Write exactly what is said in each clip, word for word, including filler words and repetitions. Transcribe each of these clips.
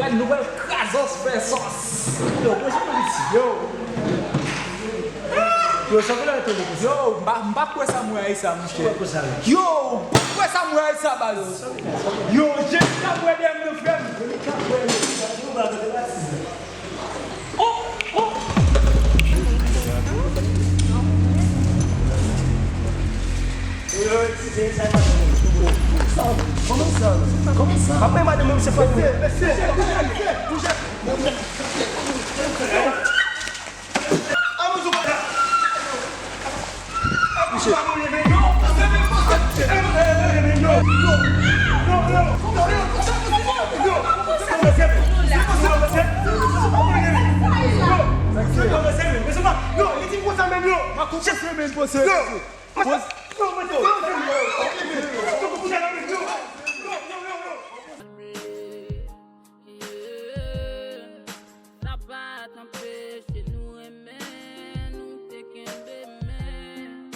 Nou pral kraze sos fè sos. Yo, pran sou piti, yo. Yo, sa koulè tande konsa? Yo, m pa, m pa kwè sa m wè a sa, monchè. Yo, m pa kwè sa m wè a sa, baz. Yo, Jezi k ap wè dèyè m nan, frè m. Oh, oh. Kòman sa? Kòman sa? Apre madanm mwen se fòt. Mesye, mesye, mesye, mesye. Sa pa t anpeche nou renmen, nou te kenbe men.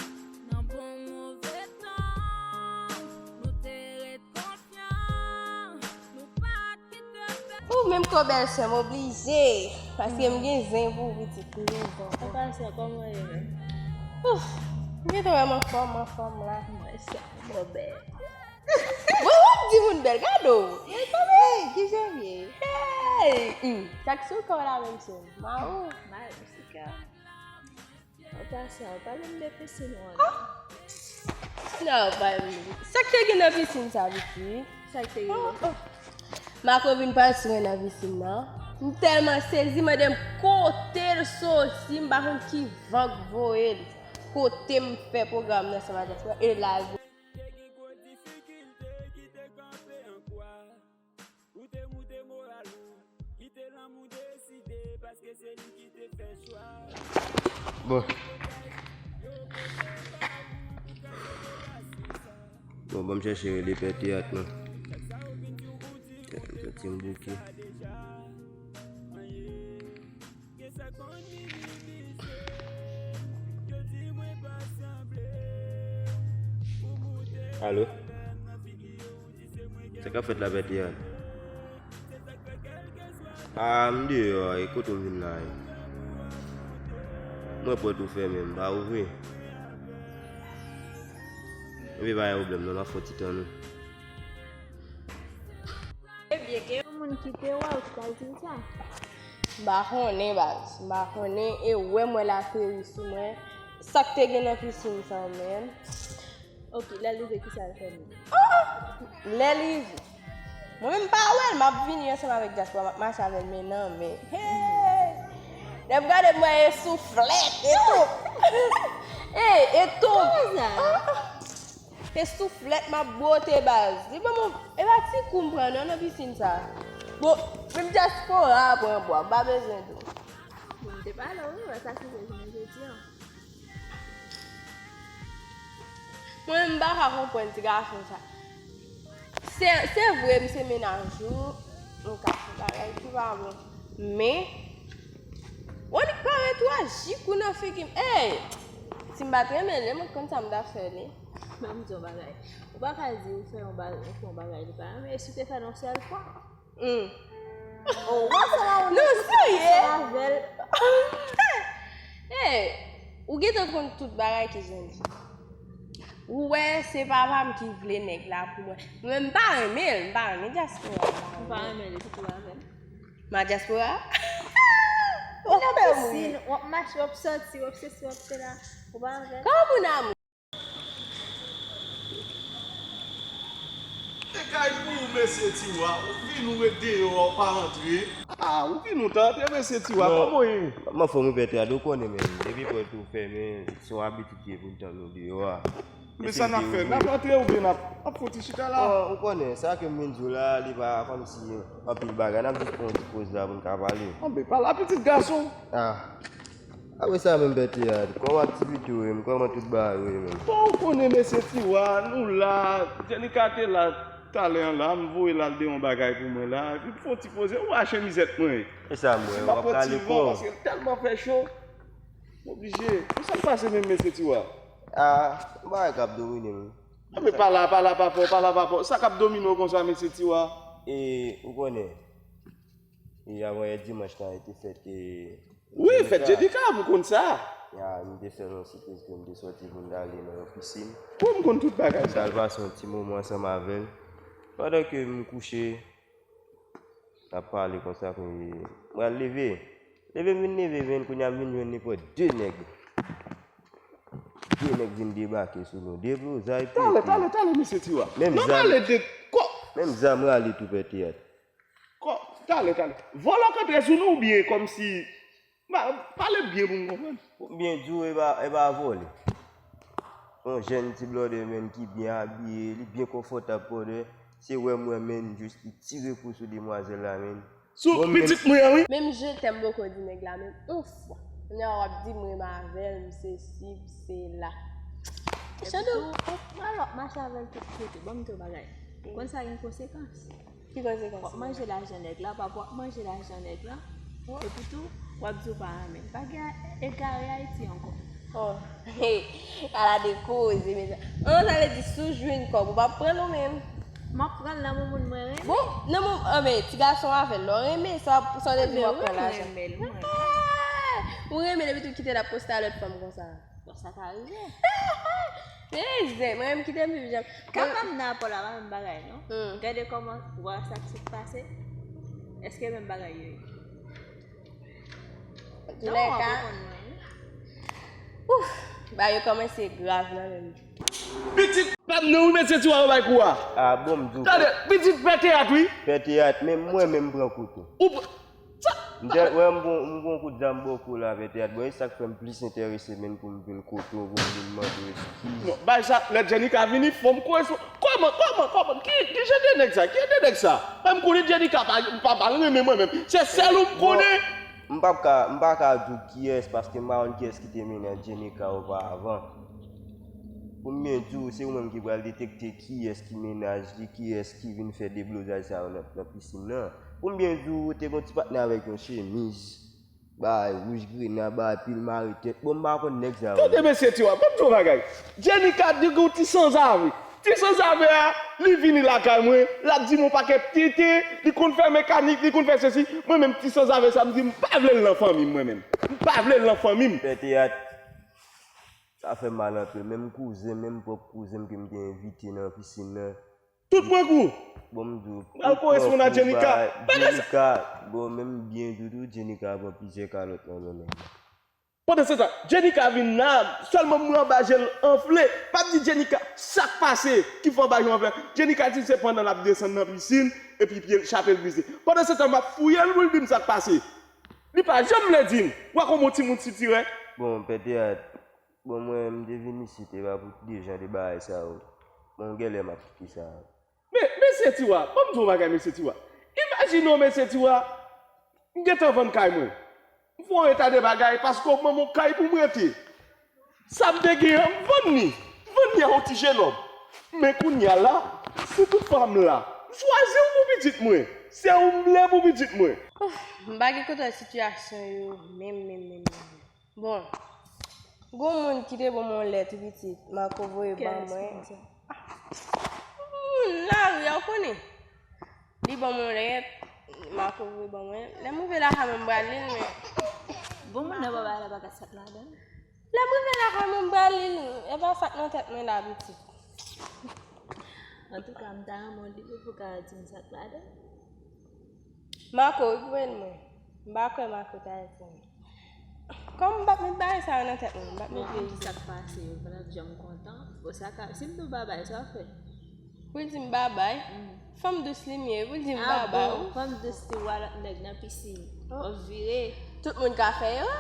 Nan bon move tan, nou te ret konfyan, nou pa t kite pè. Ou menm ko bèlsè m oblije, paske m gen zen pou pitit m gen zen. Papa, sa kòman ye menm? Ouf, m gentan wè m anfòm, anfòm la. Mwen sa, mwen bèl. Bon, w ap di moun bèl, gade w. Hey, kijan w ye? Hey! Hmm, sa k sou kò w la menm, sè m? Mawo? Mawo, sika. An pase, w pale m de pisin ou an. Non, pa vle. Sa k te gen nan pisin sa, pitit? Sa k te gen? Oh, oh. Marco vin pase mwen nan pisin nan. M tèlman sezi, mande m kote l soti, m pa konn ki van k voye l. Kote m fè pwogram nan ansanm avèk mwen, e la. Te gen gwo difikilte ki te kanpe an kwa. Ou te moute moral ou, kite lanmou deside, paske se li ki te fè chwa. Bon. Bon, ban m chèche rele pè teyat lan. M santi m bouke. Alo? Sa k ap fèt la, pè teyat? A, m deyò a, e kote w vin la a? Mwen pòt ou fèmen, m pa ouvri. Epi pa gen pwoblèm non, m ap fè yon ti tann ou. Ebyen, gen yon moun ki te wè w, ki t al di l sa? M pa konnen, baz. M pa konnen, e ou wè m wè l ateri sou mwen. Sa k te gen nan pisin sa menm? Ok, lè l rive, kisa l fè menm? Oh! Lè l rive. Mwen menm m pa wè l, m ap vini ansanm avèk Dyaspora, m ap mache avè l men nan men. Hey! Lè m gade m wè e souflèt, e tou. Hey, e tou. Kòman sa? Oh! E souflèt m ap bwote baz. Li ban mwen, e pa ti kou m pran non nan pisin sa. Bon, menm Dyaspora pran bwa, m pa bezwen di w. Bon, m te pale w wi, wè sa ki rive jounen jodi a. Mwen, m pa ka konprann ti gason sa. Se, se vre, m se mennaj ou, m ka fè bagay ki pa bon. Men, w annik parèt ou aji kou nan figi m. Ey! Si m pa t renmen li, m konn sa m t ap fè li. Ban m di w yon bagay. Ou pa ka di ou fè yon bagay, ou fè yon bagay li pa renmen. E si w te fè l yon sèl fwa? Hmm. Oh, w ap fè la, ou non, serye. Avè l. Hey, ou gentan konn tout bagay ki jan li. Ou wè, se papa m ki vle nèg la pou mwen. Mwen, m pa renmen l, m pa renmen Dyaspora. Ou pa renmen li, kite w avè l. Ma Dyaspora? Ou nan pisin, w ap mache, w ap soti, w ap sesi, w ap sela. Ou pa renmen l. Kòman moun amou? E kay pou ou, mesye Tiwa, ou vin ou ret deyò a, ou pa rantre. A, ou vin ou ta rantre, mesye Tiwa, kòman w ye? Non, m anfòm wi, pè teyat, ou konnen menm, depi pòt ou fèmen, se yon abitid ki ye pou n tann ou deyò a. Men sa n ap fè, n ap rantre oubyen n ap, n ap fè yon ti chita la? Bon, ou konnen, sa ke m vin di w la, li pa kòmsi anpil bagay, n ap jis pran yon ti poz la pou n ka pale. Anben, pale a pitit gason. A. Apre sa menm, pè teyat, kòman aktivite w ye menm? Kòman tout bagay yo ye menm? Bon, ou konnen mesye Tiwa, nou la, Jenika te la talè an la, m voye l al de yon bagay pou mwen la, epi m fè yon ti poze, ou wè chemizèt mwen. E sa m wè, w ap kale kò w. Paske l tèlman fè cho, m oblije. Pou sa k pase menm, mesye Tiwa? A, yon bagay k ap domine m. Anben, pale a, pale a pa fò, pale a pa fò. Sa k ap domine w konsa, mesye Tiwa? E, ou konnen. E avanyè dimanch lan, e te fèt, e, Wi, fèt Jenika, m konn sa. Ya, m te fè yon sipriz ke m te sòti pou m t ale nan yon pisin. Bon, m konn tout bagay M t sa. al pase yon ti moman ansanm avè l. Pandan ke m kouche, n ap pale konsa, ke m pral leve. Leve m vin leve, men kounye a m vin jwenn nenpòt de nèg. De nèg vin debake sou nou. Deblozay, Talè, pete. Talè, talè, mesye Tiwa. Menm Non, zam. Talè, de, kò, Menm zam rale tou pete a. kò, Talè, Talè. Vòlò k antre sou nou oubyen kòmsi. Ma- Pale byen pou m konprann. Pou m byen di w, e pa, e pa vòlè. Yon jèn ti blòdè, menm, ki byen abiye, li byen konfòtab, brother. Se wè m wè, menm, jis li tire kou sou demwazèl la, menm. Sou pitit mwen an, wi. Menm je t'aime beaucoup di nèg la, menm yon fwa. Kounye a w ap di m renmen avè l, m sesi, m sela. Chandou, Ou pral w ap mache avè l tout kote. Bon, m di w bagay. Konn sa gen konsekans. Ki konsekans? W ap manje lajan nèg la, papa w ap manje lajan nèg la. Epi tou, w ap di w pa renmen l. Pa gen egare Ayiti ankò. Oh, ala de koze, mezanmi. An, sa vle di si w jwenn kòb, ou p ap pran l ou menm. M ap pran l nan moun mwen renmen. Bon, nan moun, anben, ti gason avè l, lè w renmen, sa, sa w te di w ap pran lajan. Renmen l, mwen. Ah! Ou renmen l epi tou kite l ap poste a lòt fanm konsa. Bon, sa ka rive. Men zen, mwen menm kite m viv jan. Ka pa m nan apò la, pa menm bagay, non. Hmm. Gade kòman, w wè sa ki sot pase. Èske menm bagay yo ye? Antoulèka, ouf, bagay yo kòmanse grav nan menm. Pitit pa m nan, wi, mesye Tiwa, yo bay kou a. Ah, bon, m di w. Tande, pitit fè teyat, wi. Fè teyat, menm mwen menm pran kouto. Ou pr- sa- M te, wè, m gon, m gon kout zam bòkò la, fè teyat. Bon, e sa k fè m plis enterese, menm, pou m vin kote w, pou m vin mande w eskiz. Non, bay sa, lè Jenika vini, fò m koresponn. Kòman, kòman, kòman? Ki, ki jan de nèg sa? Ki de nèg sa? Mwen, m konnen Jenika pa, pa, pa renmen mwen menm. Se sèl ou m konnen. M p ap ka, m pa ka di w kiyès, paske m pa konn kiyès ki te mennen Jenika oparavan. Pou m byen di w, se ou menm ki pral detekte kiyès ki mennaj li, kiyès ki vin fè deblozay sa yo nan, nan pisin nan. Pou m byen di w, te gon ti patnè avèk yon chemiz, bay wouj grena, bay pil mare tèt. Bon, m pa konn nèg sa yo. Tande, mesye Tiwa, ban m di w yon bagay. Jenika di gon ti sanzave. Ti sanzave a, li vini lakay mwen, l ap di m yon pakèt tenten, li konn fè mekanik, li konn fè sesi. Mwen menm, ti sanzave sa, m di m pa vle l nan fanmi m, mwen menm. M pa vle l nan fanmi m. Fè teyat. Sa fè mal anpil. Menm kouzen, menm pwòp kouzen m ke m te envite nan pisin nan. Tout pran kou. Bon, m di w. Al koresponn a Jenika. Jenika, bon, menm byen di w tou, Jenika pran plizyè kalòt nan men nèg la. Pandan se tan, Jenika vin la, sèlman mwen anba je l anfle. P ap di Jenika sa k pase ki fè w anba je w anfle. Jenika di se pandan l ap desann nan pisin, epi pye l, chape l brize. Pandan se tan, m ap fouye l pou l di m sa k pase. Li pa janm vle di m. W a kòman yon timoun sitirè. Bon, pete a, bon, mwen, m te vin isit, e pa pou de jan de bagay sa yo. Bon, genlè m ap kite sa. Men, mesye Tiwa, ban m di w yon bagay, mesye Tiwa. Imajine w, mesye Tiwa, m gentan vann kay mwen. M fè yon eta de bagay, paske w ban m yon kay pou m rete. Sa m te gen an, m vann li. M vann li a yon ti jenòm. Men kounye a la, si tout fwa m la, m chwazi w pou pitit mwen. Se ou m vle pou pitit mwen. M pa gen kontwòl sitiyasyon yo, menm, menm, menm, menm. Bon, gon moun ki te ban m yon lèt wi pitit, Marco voye ban mwen. Moun lari a, ou konnen. Li ban m yon lèt, Marco voye ban mwen. Lè m rive lakay mwen, m pral li l, men. Bon, moun nan pa bay la bagay sa k ladan. Lè m rive lakay mwen, m pral li l, e pa sa k nan tèt mwen la, pitit. Antouka, m ta renmen w li pou w ka di m sa k ladan. Marco, wi, pou mwen. M pa kwè Marco ta di m. Kòm m p ap met bagay sa yo nan tèt mwen, m p ap met Bon, ki sa k pase? Yo pa t ap janm kontan. Bon, sa ka, si m di w babay, sa w fè? Pou l di m babay? Fanm dous li m ye, pou l di m Ah babay. Bon, fanm dous li wè lòt nèg nan pisin. W ap vire. Tout moun ka fè erè.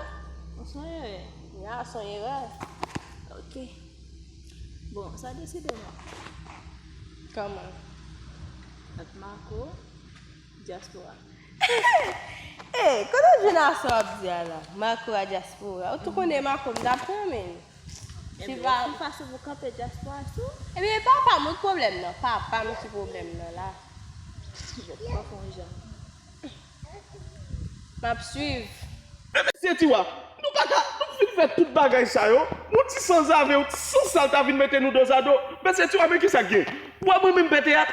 Ou se yon erè. Ya, se yon erè. Ok. Bon, sa deside non. Kòman? Ant Marco, dyaspora. Ey, kote w jwenn a sa w ap di a la? Marco a dyaspora. Ou tou konnen Marco m t ap renmen l. Ebyen, va- ou fason pou kanpe dyaspora sou. Ebyen, papa m, ou t pwoblèm nan. Papa m ki pwoblèm nan la. Jèt pa fon jan. M ap swiv. Men mesye Tiwa, nou pa ka, nou fin fè tout bagay sa yo, yon ti sanzave, yon ti sansal ta vin mete nou dozado. Mesye Tiwa, men kisa k gen? Ou wè mwen menm fè teyat?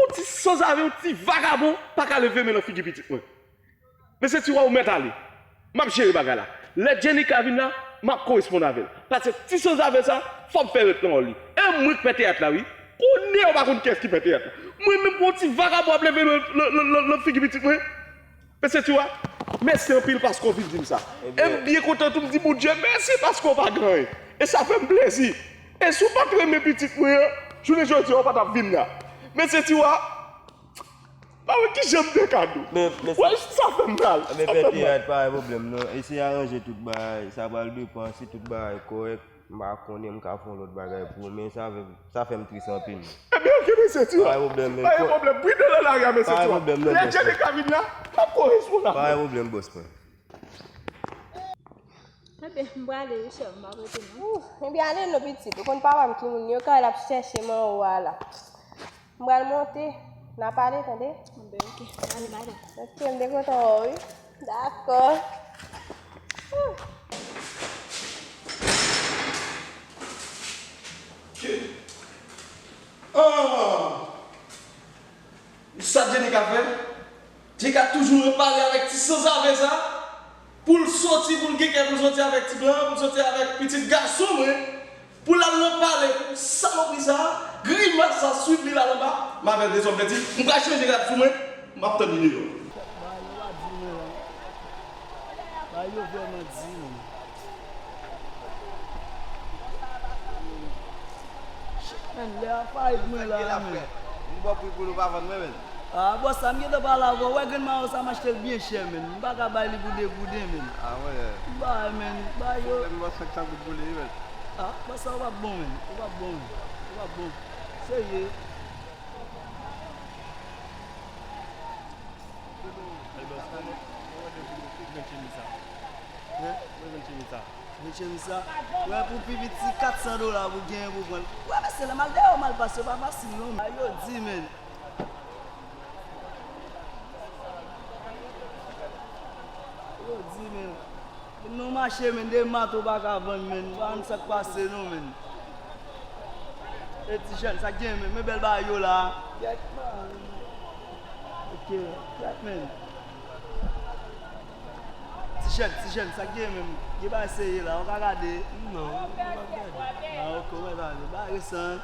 Yon ti sanzave, yon ti vagabon pa ka leve men nan figi pitit mwen. Mesye Tiwa, ou mèt ale. M ap jere bagay la. Lè Jenika vin la, m ap koresponn avè l. Paske ti sanzave sa, fò m fè ret nan wòl li. E mwen k fè teyat la, wi. Kounye a, ou pa konn kiyès ki fè teyat la. Mwen menm pou yon ti vagabon ap leve nan, nan, nan, nan, nan figi pitit mwen. Mesye Tiwa, mèsi anpil paske w vin di m sa. E m byen kontan tou, m di Bondye mèsi paske w pa gen anyen. E sa fè m plezi. E si w pa t renmen pitit mwen an, jounen jodi a, w pa t ap vin la. Mesye Tiwa, pa wè kijan m te ka di w. Men, men, wè, sa fè m mal. Men sa fè m mal. Pètiyat, pa gen pwoblèm non. Eseye aranje tout bagay. Sa pral depann si tout bagay kòrèk. M pa konnen m ka fè yon lòt bagay pou ou, men sa fè, sa fè m tris anpil. Ebyen, oke, mesye Tiwa. Pa gen pwoblèm, men. Pa gen pwoblèm. Bri de lè lari a, mesye Tiwa. Pa gen pwoblèm, non, bòs mwen. Lè Jenika vin la, m ap koresponn avè w. Pa gen pwoblèm, bòs mwen. Ebyen, m prale, wi, chè, m pa pote non. Ouf, ebyen, ale non, pitit. Ou konn papa m ki moun li ye, kay l ap chèche m anwo a la. M pral monte. N a pale, tande? Bon, ben, oke. Ale, bye bye. Oke, m te kontan wè w, wi. Dakò. Ke? Ah! Sa Jenika fè? Jenika toujou nan pale avèk ti sanzave sa. Pou l soti, pou l gen kè, pou l soti avèk ti blan, pou l soti avèk pitit gason mwen. Pou l al nan pale pou salopri sa, grimas sa swiv li la anba, m avè dezòm pèdi, m pral chanje rad sou mwen, m ap tann li deyò. Bagay yo pa di mwen la. Bagay yo vrèman di mwen. Shit, man, lè a fayit mwen la, man. M ba w pri pou l ou pa vann mwen, man. Ah, bòs, sa m gentan pale avè w. Wè grenn mayo sa, m achte l byen chè, man. M pa ka bay li pou de gouden, man. Ah, wè. M bay, man. Bay yo. Lè m ba w senk san goud pou li, man. Ah, bòs, sa w p ap bon, man. Ou p ap bon, man. Ou p ap bon. Serye. Hey, bòs, kòman, kòman w wè de gouden pou grenn chemiz sa? Hein? Pou grenn chemiz sa. Grenn chemiz sa. Wè, pou pi piti, kat san dola pou genyen pou pran l. Wè, mesye, lè m al deyò, m al pase, pa fasil, non. Bagay yo di, man. Yo di, men, vin nan mache, men, de mato pa ka vann, men, pa konn sa k pase, non, men. E ti jèn, sa k gen, men, men bèl bagay yo la. Gyèt, man. Ok, gyèt, men. Ti jèn, ti jèn, sa k gen, men, gen bagay serye la, ou ka gade. Non, m p ap gade. Ah, ok, ou mèt ale. Bagay resan.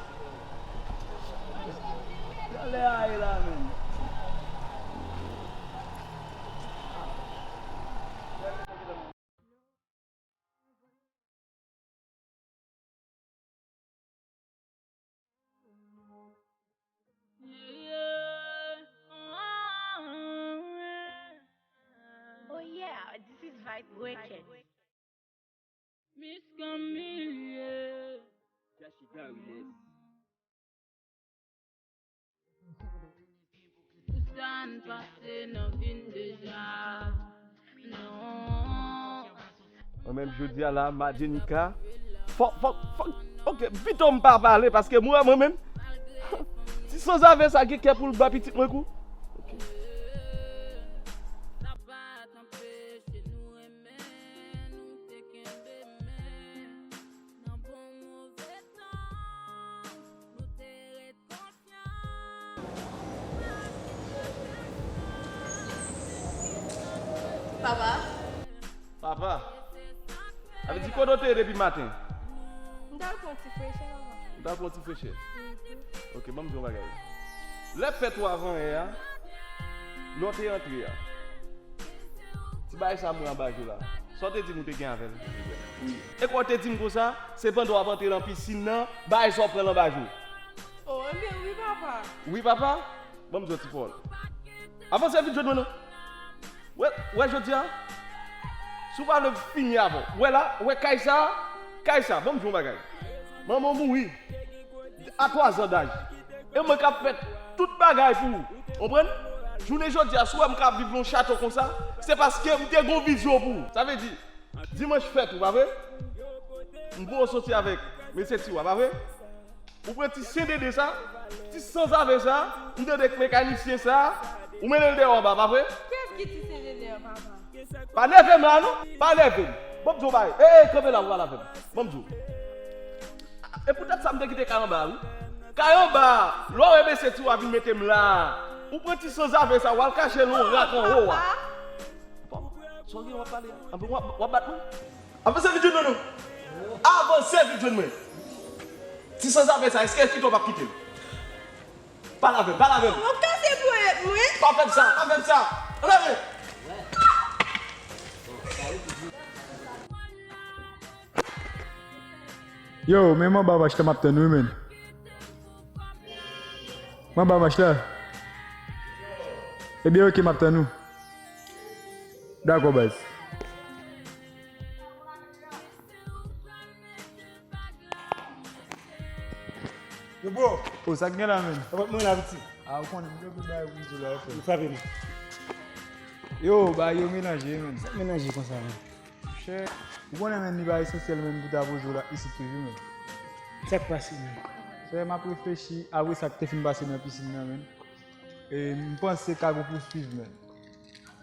Jan lè a ye la menm. Oh yeah, this is Vibe Record. Miss Camille. Jackie Darius. Pou sa n pase nan vin deja. Non. Mwen menm jodi a la, Madjenika. Fòk, fòk, fòk, ok, pito m pa pale paske mwen, mwen menm, ti sanzave sa gen kè pou l ba pitit mwen kou. Ok. Sa pa t anpeche nou renmen, nou te kenbe men. Nan bon move tan, nou te ret konfyan. Papa. Papa. Sa vle di kote w te ye depi maten? M t al pran ti frechè, papa. M t al pran ti frechè? Mhm. Ok, ban m di w yon bagay. Lè fèt ou avan yè a, lè w te antre a, ti bagay sa mwen anba je w la. Sa w te di m ou te gen avè l? E kwa w te di m konsa, se pandan w ap antre nan pisin nan, bagay sa w pran l anba je w. Oh, ebyen, wi, papa. Wi, papa? Ban m di w ti pawòl. Avanse vit jwenn mwen non. Wè, wè jodi a, si w pa vle fini avè w. Wè la, wè kay sa, kay sa, ban m di w yon bagay. Manman w mouri a twa zan daj. E mwen k ap fè tout bagay pou ou. Konprann? Jounen jodi a, si w wè m ka viv nan yon chato konsa, se paske m te gen yon vizyon pou ou. Sa vle di, dimanch fèt ou, pa vre? M voye w soti avèk mesye Tiwa, pa vre? Ou pran ti sendede sa, ti sanzave sa, m tande k mekanisyen sa, ou mennen l deyò anba, pa vre? Kiyès ki ti sendede an, papa? Pa nève m la non, pa nève m. Ban m di w bagay. Ey, ey, kanpe la, ou pral avè m. Ban m di w. E poutèt sa m te kite kay anba a, wi. Kay anba a, lè w wè mesye ti w a vin mete m la a, ou pran ti sanzave sa, w al kache l nan yon rak anwo a. Bon, sa w gen w ap pale a? Anben, w ap, w ap bat mwen? Avanse vin jwenn mwen non. Avanse vin jwenn mwen. Ti sanzave sa, èske l kite w p ap kite l? Pale avè m, pale avè m. W ap kase ponyèt mwen. Pa fè m sa, pa fè m sa. Ann ale. Yo, men m anba mach la, m ap tann wi, men. M anba mach la. Ebyen, oke, m ap tann ou. Dakò, baz. Yo, bro. O, sa k gen la, men? Sa pa t mwen la, piti. A, ou konnen, m gen pou bay pou di la, frè. Ou frape m. Yo, bay yo melanje, men. Sa melanje konsa, men? Monchè, ou konnen, men, li pa esansyèl, men, pou ta poze w la isit toujou, men. Sa k pase, men? Frè, m ap reflechi apre sa k te fin pase nan pisin nan, men. E m panse ka gon pouswiv, men.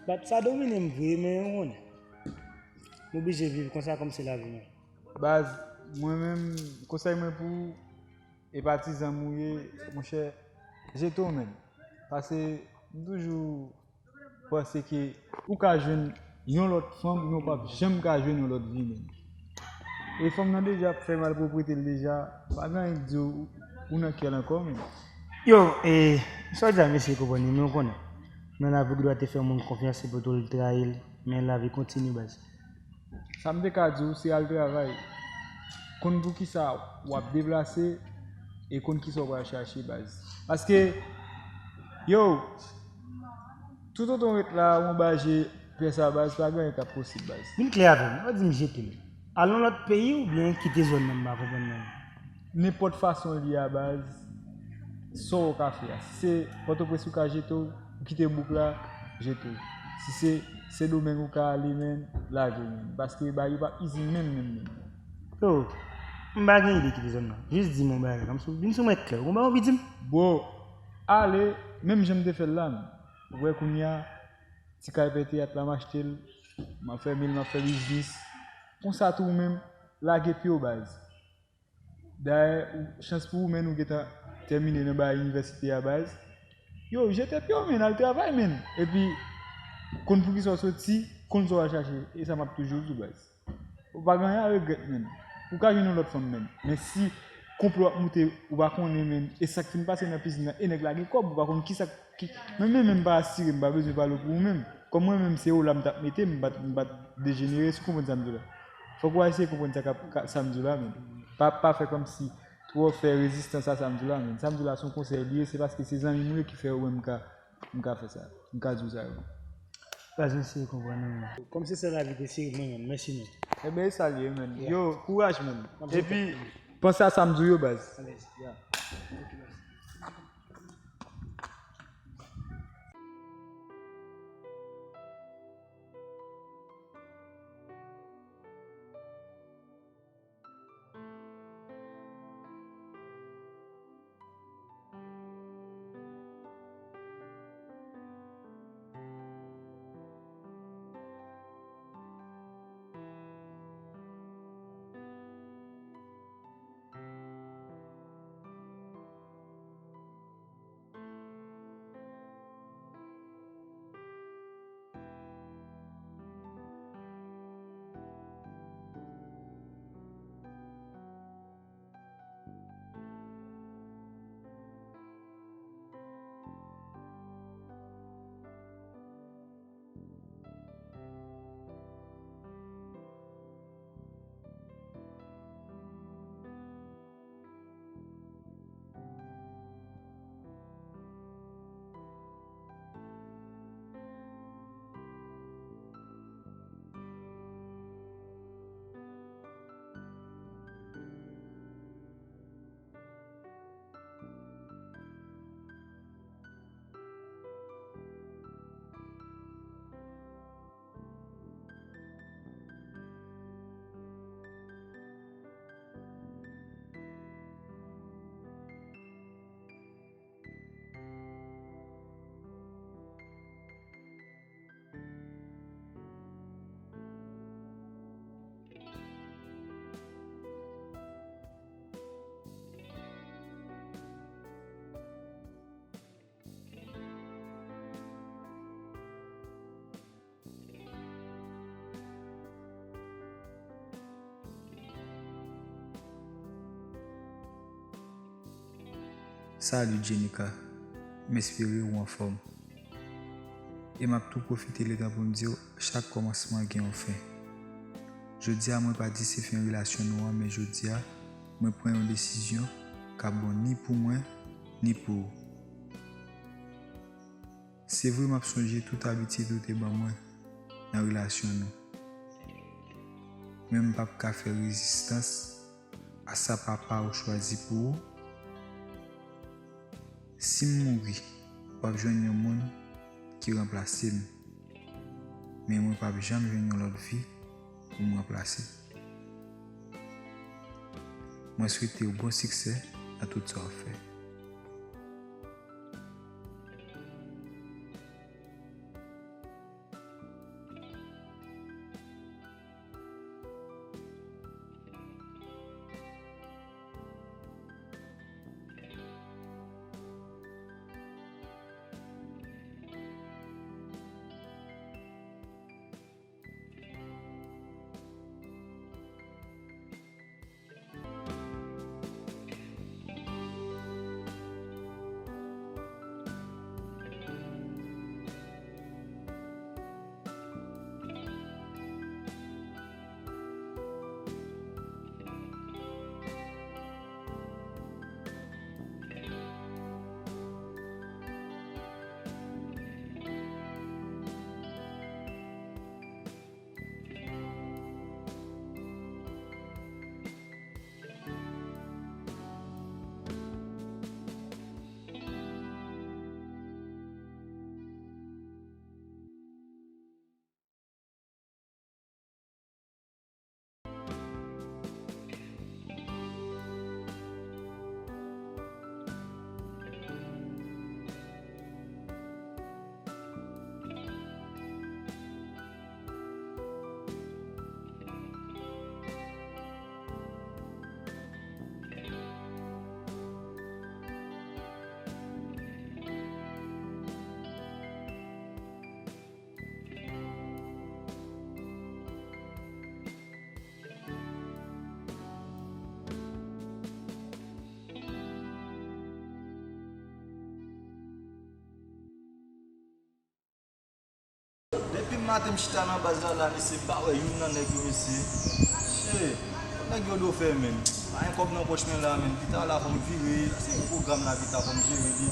Bat sa domine m vre, men ou konnen. M oblije viv konsa kòm se lavi mwen. Baz, mwen menm, konsèy mwen pou ou, e pa ti zanmi w ye, monchè, jete w, men. Paske m toujou panse ke ou ka jwenn yon lòt fanm, men w p ap janm ka jwenn yon lòt vi, men. E fanm nan deja ap fè malpwoprete l deja, pa gen anyen k di w, ou nan kè l ankò, men. Yo, e, sa w di a, mesye, konprann li, men w konnen. Nan lavi, ou gen dwa te fè yon moun konfyans, epi w trayi l, men lavi kontinye, baz. Sa m te ka di w, se al travay. Konn poukisa w ap deplase e konn kisa w pral chache, baz. Paske, yo, toutotan w ret la, w anba je pyès a, baz, pa gen anyen k ap posib, baz. Vin klè avè m, pa di m jete l. Al nan lòt peyi oubyen kite zòn nan, m pa konprann nan. Nenpòt fason l ye a, baz, sa w ka fè a. Si se Pòtoprens ou ka jete w, ou kite bouk la, jete w. Si se Sendomeng ou ka ale, men, lage w, men. Paske bagay yo p ap izi menm, menm, menm. Yo, m pa gen ide kite zòn nan. Jis di m yon bagay, kòmsi w vin sou mwen klè. Ou konprann, ou di m? Bro, ale, menm jan m te fè l la, men. Ou wè kounye a, ti kay Pè Teyat la, m achte l, m ap fèmen l, m ap fè biznis. Konsa tou ou menm, lage pye w, baz. Dayè, ou, chans pou ou, men, ou gentan tèmine nan bagay inivèsite a, baz. Yo, jete pye w, men, al travay, men. Epi, konn poukisa w soti, konn sa w al chache. E sa m ap toujou di w, baz. Ou pa gen anyen a regrèt, men. Ou ka jwenn yon lòt fanm, men. Men si konplo ap moute, ou pa konnen, men. E sa k fin pase nan pizin nan, e nèg la gen kòb, ou pa konn kisa k Ki, men, men, men m pa asire, m pa bezwen pale w pou ou menm. Kòm mwen menm, se w la m t ap mete, m pa t, m pa t dejenere, si w konprann sa m di w la. Fòk w eseye konprann sa k ap, ka, sa m di w la, men. Pa, pa fè kòmsi twò fè rezistans a sa m di w la, men. Sa m di w la, se yon konsèy li ye, se paske se zanmi m ou ye ki fè ou menm m ka, m ka fè sa. M ka di w sa yo. Baz, m eseye konprann ou, men. Kòm se sa lavi te sere mwen menm, mèsi, men. Ebyen, e sa l ye, men. Yeah. Yo, kouraj, men. Epi, panse a sa m di w yo, baz. Alèz. Yeah. Ok, baz. Salut Jenica, m espere ou anfòm. E m ap tou pwofite letan pou m di w, chak kòmansman gen yon fen. Jodi a, mwen pa di se fen relasyon nou an, men jodi a, mwen pran yon desizyon k ap bon ni pou mwen, ni pou ou. Se vre, m ap sonje tout abitid ou te ban mwen nan relasyon nou. Men m p ap ka fè rezistans a sa papa w chwazi pou ou. Si m mouri, w ap jwenn yon moun ki ranplase m. Men mwen p ap janm jwenn yon lòt vi pou m ranplase. Mwen swete w bon siksè nan tout sa w ap fè. Depi maten m chita nan baz la, la, mesye, m pa wè youn nan nèg yo, mesye. Shit. Kot nèg yo do fè, menm? Pa gen kòb nan pòch mwen la, menm. Pita la, fò m vire. Se yon pwogram la, pita, fò m jere li.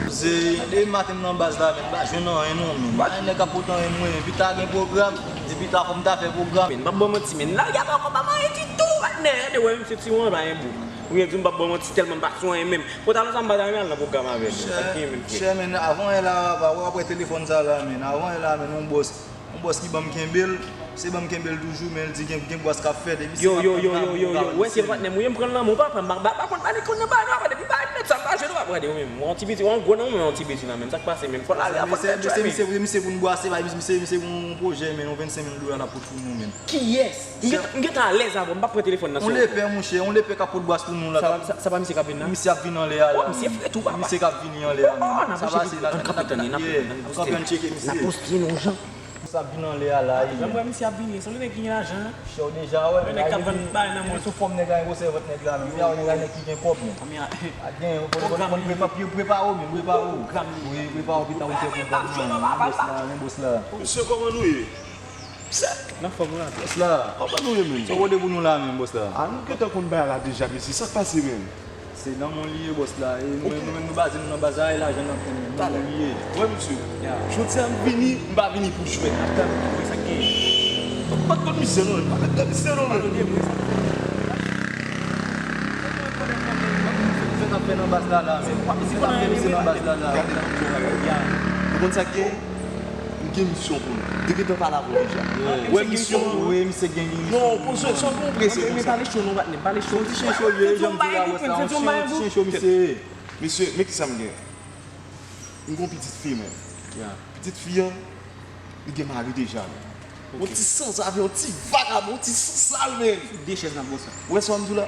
Koze, depi maten m nan baz la, menm, m pa jwenn anyen non, menm. Pa gen nèg k ap pote anyen mwen. Pita gen pwogram, epi ta fò m ta fè pwogram. Men, m p ap ba w manti, men, lari a pa ankò pa manyen ditou, patnè. Gade, wè, misye ti wan pa gen bout. Ou byen di m p ap ba w manti, tèlman m pa sou anyen menm. Pantalon sa m pa ta renmen al nan pwogram avè l. Sa k gen menm, frè? Chè, men, avan yè la, pa wè, w ap wè telefòn sa la, men. Avan yè la, men, yon bòs, yon bòs ki ban m kenbe l, se ban m kenbe l toujou, men l di gen, gen bòs k ap fèt, epi se m ap pran lanmou, yo, yo, yo, yo, yo, wè, se patnè m, ou ye m pran lanmou, papa, m pa, pa, pa konn pale konn nan bagay, papa, depi bagay nèt sa m pa jwe, nou pa prale, ou menm, yon ti piti, yon gwo nan ou, men yon ti piti nan menm, sa k pase menm, fò l ale, fò l fè djòl, men. Misye, misye, misye pou n bwase, misye, misye pou yon pwojè, men, yon vennsenk mil dola l ap fout pou nou, men. Kiyès? M gen, m gentan alèz avè w, m p ap pran telefòn nan sou ou. On lepè, monchè, on lepè k ap pot bwase pou nou la. Sa, sa, sa pa misye k ap vin la? Misye ap vin anlè a la. Oh, misye fre tou, papa. Misye k ap vini anlè a. Oh, oh, n ap mache, ann kanpe tann li, n ap, n ap poste nou jan. Misye ap vini anlè a la. Jan m wè misye ap vini, se yon nèg ki gen lajan. Chè, w deja wè, yon nèg k ap vann bagay nan mond. Sou fòm nèg la, gwosè vant nèg la, men. Ou deja wè nèg la ki gen kòb, men. Pa gen, ou konn, konn, konn, prepare w, men, prepare w. Wi, prepare w, pita w fè pwogram nan. Men bòs la, men bòs la. Mesye, kòman nou ye? N anfòm wi, anfòm. Bòs la. Kòman nou ye menm? Sa w pote pou nou la menm, bòs la? A, nou gentan konn bagay la deja, mesye. Sa k pase menm? Se nan men w li ye, bòs la. E nou menm, nou menm, nou baze nou nan baz la, e lajan n ap fè menm. Nan men w li ye. Wè, mesye. Jodi a m vini, m pa vini pou jwèt. Ap tann, wè sa k genyen. M pa t konn misye non, m pa t konn misye non, menm. Sa n ap fè nan baz la la, menm? Sa n ap fè misye nan baz la la? Gade nan misye la. Ou konn sa k genyen? M gen misyon pou nou. M te gentan pale avè w deja. Ou wè misyon an? Wi, misye gen, gen misyon. Non, poze, sa pou prese konsa. Men pale cho non, patnè, pale cho. Son ti chen cho l ye, jan m di w la, wè sa, yon ti chen cho misye ye. Mesye, men kisa m gen. M gen yon pitit fi, men. Pitit fi an, li gen mari deja, men. Yon ti sanzave, yon ti vagabon, yon ti sansal, men. Sou de chèz n ap wè sa. Ou wè sa m di w la?